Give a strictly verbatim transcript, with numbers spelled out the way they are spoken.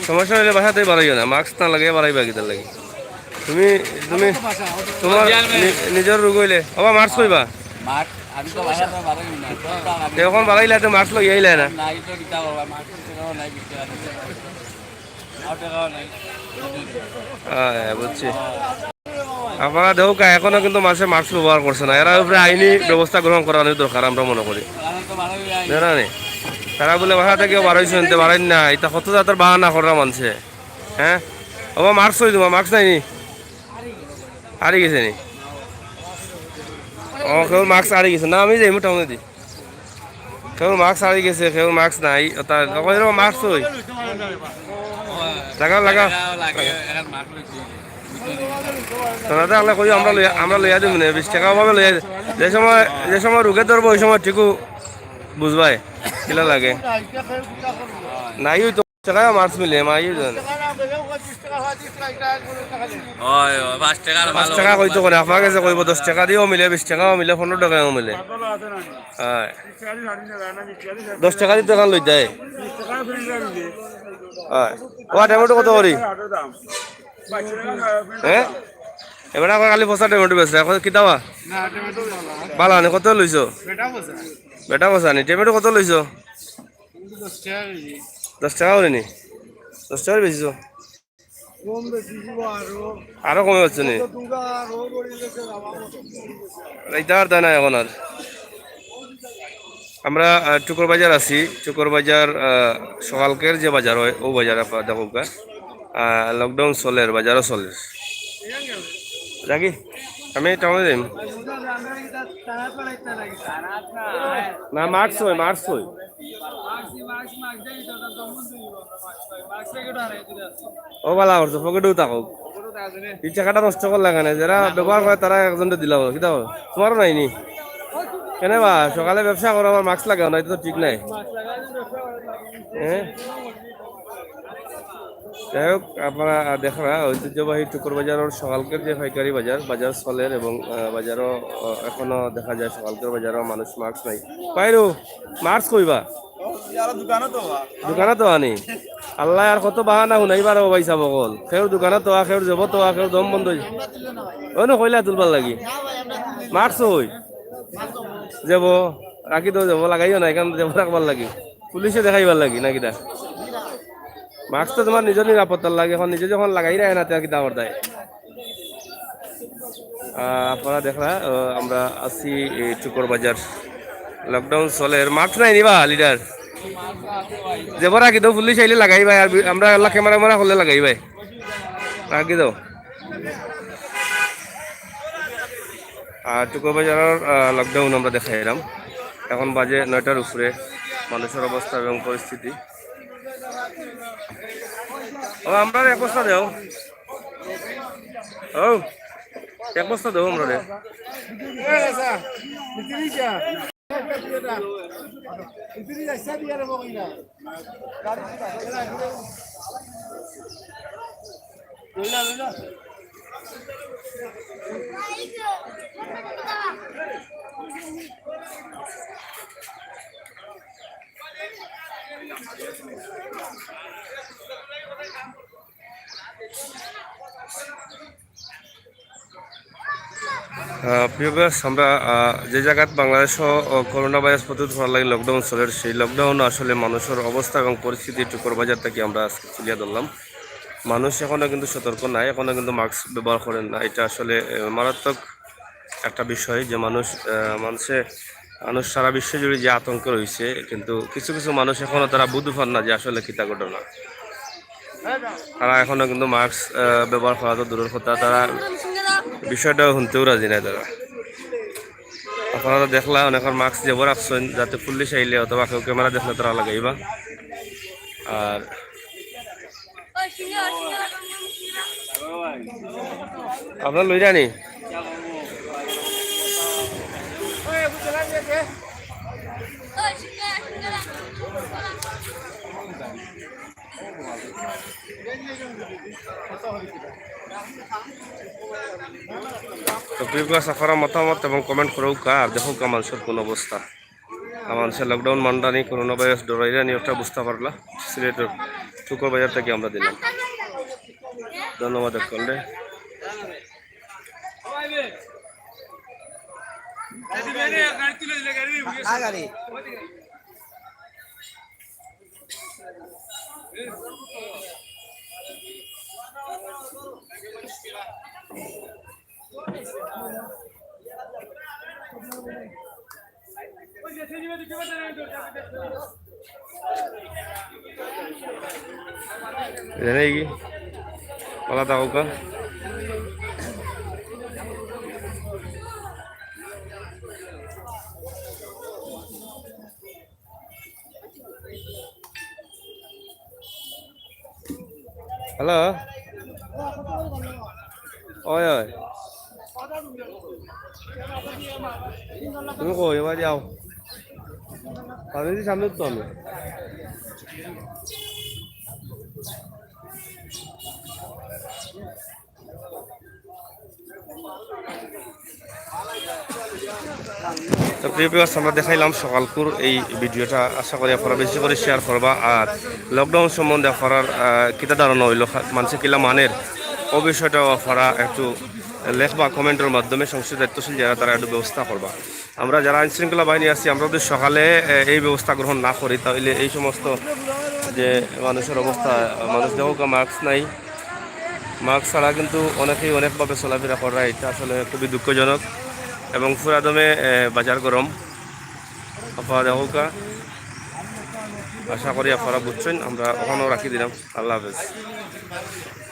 সমস্যা অইলে বাসাত বারইও না, মাস্ক না লাগাইয়া বারইবা কিতার লাগি? তুমি, তুমি তুমার নি-, নিজর রোগ অইলে, ওবা মাস্ক কইবা? মাস্ক, আমি তো বাসাত বারই না। তে অখন বারইলায় তে মাস্ক লইয়া আইলায় না। নাই তো কিতা করবা, মাস্ক তো নাই, কিতা আছে? আর টাকাও নাই। হ্যাঁ, বুঝছি। আপনারা দেখউক্কা, এখনো কিন্তু মানষে মাস্ক ব্যবহার করছে না। এরার উপরে আইনি ব্যবস্থা গ্রহণ করার দরকার, আমরা মনে করি। তারা তো বারই নাই। জানা নি? তারা বুলে বাসা থাকিও বারইছইন, তে বারইন না। ইতা কত জাতর বাহানা কররা মানষে। হ্যাঁ? ওবা মাস্ক অই তুমার, মাস্ক নাই নি? হারি গেছে নি? ও, কেউর মাস্ক হারি গেছে। না, আমি যাইমু টাউনেদি। কেউর মাস্ক হারি গেছে, কেউর মাস্ক নাই। ওটা, ওই এরকম মাস্ক অই। লাগাও, লাগাও। দাদা, আমরা কইও, আমরা লইয়া, আমরা লইয়া দিমু নে, বিশ টাকা অভাবে লইয়া দি-, যে সময়, যে সময় রোগে ধরবো, ওই সময় ঠিকউ বুঝবায়, কিলা লাগে। নাই, ওই তো টাকায় মাস্ক মিলে, মাই ওই জানে। অয়, অয়, পাঁচ টাকার পাঁচ ভালো। টাকা কইতো করে, আপনার গেছে কইবো দশ টাকা দিও মিলে, বিশ টাকাও মিলে, পনেরো টাকাও মিলে। হ্যাঁ। দশ টাকা দি তো অখান লই দেয়। হ্যাঁ। ও, টমেটো কত করি? হ্যাঁ? এবার আবার খালি পচা টমেটো বেচে, এখন কিতা বা? না, টমেটো ভালা। ভালা নি, কত লইছো? বেটা পচা। বেটা পচা নি, টমেটো কত লইছো? দশ টাকা করি নি? দশ টাকা বেশি তো। কম বেশি দিব আরো। আরো কমে হচ্ছে নি? কত দুগা আরো বড়ি গেছে, বাবা, কত কম গেছে। এইটা আর দেয় না এখন আর। আমরা, আহ, টুকুর বাজার আছি। টুকুর বাজার, আহ, সকালকের যে বাজার অয়, ও বাজার আপনারা দেখউক্কা। আহ, lockdown চলের, বাজারও চলের। যাকি, আমি টাউনে যাইমু। না, মাস্ক অই, মাস্ক অই। ও ভালা করছো, পকেটেউ থাকউক। ই টাকাটা নষ্ট করলা কেনে? যেরা ব্যবহার করে তারা একজনরে দিলাও, কিতা করো? তুমারও নাই নি? কেনে বা? সকালে ব্যবসা করো, আবার মাস্ক লাগাও না, ইটা তো ঠিক নায়। হ্যাঁ? যাই হোক, আপনারা দেখরা ঐতিহ্যবাহী টুকুর বাজারর সকালকের যে পাইকারি বাজার, বাজার চলের এবং, আহ, বাজারও, আহ, এখনো দেখা যায় সকালকের বাজারও মানুষ মাস্ক নাই। পাইরু, মাস্ক কইবা? ইয়ারা দোকানো তো বা। দোকানো তো আনি। আল্লায় আর কত বাহানা হুনাইবার ও ভাইসাব অকল। কেউর দোকানো তো আ, কেউর জেবো তো আ, কেউর দম বন্ধ অই। অনো কইলা তুলবার লাগি। মাস্ক অই। জেবো, রাখি দেও জেবো, লাগাইও না, এখান জেবো রাখবার লাগি। পুলিশে দেখাইবার লাগি না কিতা? মাস্ক তো তুমার নিজর নিরাপত্তার লাগি, এখন নিজে যখন লাগাইরায় না, তে আর কিতা করতায়? আহ, আপনারা দেখরা, আহ, আমরা আছি এই টুকুর বাজার। Lockdown চলের, মাস্ক নাই নি বা, লিডার? জেবো রাখি দেও, পুলিশ আইলে লাগাইবায়, আর বি-, আমরা আল্লাহ ক্যামেরা ম্যামেরা করলে লাগাইবায়। রাখি দেও। আর টুকুর বাজারর, আহ, lockdown আমরা দেখাইরাম। এখন বাজে নয়টার উপরে, মানুষর অবস্থা এবং পরিস্থিতি। ও, আমরারে এক বস্তা দেও। ও, এক বস্তা দেও আমরারে। আহ, প্রিয় viewers, আমরা, আহ, যে জাগাত বাংলাদেশো, আহ, করোনা ভাইরাস প্রতিরোধ করার লাগি lockdown চলের, সেই lockdown আসলে মানুষর অবস্থা এবং পরিস্থিতি টুকুর বাজার থাকি আমরা আজকে তুলিয়া ধরলাম। মানুষ এখনো কিন্তু সতর্ক নাই, এখনো কিন্তু মাস্ক ব্যবহার করের না। এটা আসলে, আহ, মারাত্মক একটা বিষয় যে মানুষ, আহ, মানুষে, মানুষ সারা বিশ্ব জুড়ে যে আতঙ্কে রইছে, কিন্তু কিছু কিছু মানুষ এখনো তারা বুঝ পার না যে আসলে কিতা ঘটনা। তারা এখনো কিন্তু মাস্ক, আহ, ব্যবহার করা তো দূরের কথা, তারা বিষয়টা হুনতেও রাজি নায় তারা। আপনারা দেখলা অনেকর মাস্ক জেবো রাখছইন, যাতে পুলিশ আইলে অথবা কেউ ক্যামেরা দেখলে তারা লাগাইবা। আর আপনারা লইরা নি? তো প্রিয় viewers, আপনারা মতামত এবং comment করউক্কা, আর দেখউক্কা মানুষর কুন অবস্থা। আর মানুষে lockdown মানরা নি, করোনা ভাইরাস ডরাইরা নি, ওটা বুঝতা পারলা। সিলেটর শুকুর বাজার থাকি আমরা দিলাম। ধন্যবাদ সকলরে। জানে কি? পালা থাকউক্কা। হ্যালো। ওই, ওই। তুমি কই? এবার যাও। আমি যদি সামনে তো আমি। তো প্রিয় viewers, আমরা দেখাইলাম সকালকুর এই ভিডিওটা। আশা করি আপনারা বেশি করি শেয়ার করবা। আর লকডাউন সম্বন্ধে আপনারার, আহ, কিতা ধারণা অইলো, খা-, মানষে কিলা মানের, অউ বিষয়টাও আপনারা একটু লেখবা কমেন্টর মাধ্যমে, সংশ্লিষ্ট দায়িত্বশীল যারা, তারা একটু ব্যবস্থা করবা। আমরা যারা আইন শৃঙ্খলা বাহিনী আছি, আমরা যদি সকালে, এ, এই ব্যবস্থা গ্রহণ না করি, তাহলে এই সমস্ত যে মানুষের অবস্থা, মানুষ দেখউক্কা মাস্ক নাই, মাস্ক ছাড়া কিন্তু অনেকেই অনেকভাবে চলাফেরা করা, এটা আসলে খুবই দুঃখজনক। এবং ফুরাদমে, এ, বাজার গরম, আপনারা দেখউক্কা। আশা করি আপনারা বুঝছইন, আমরা অখানো রাখি দিলাম। আল্লাহ হাফেজ।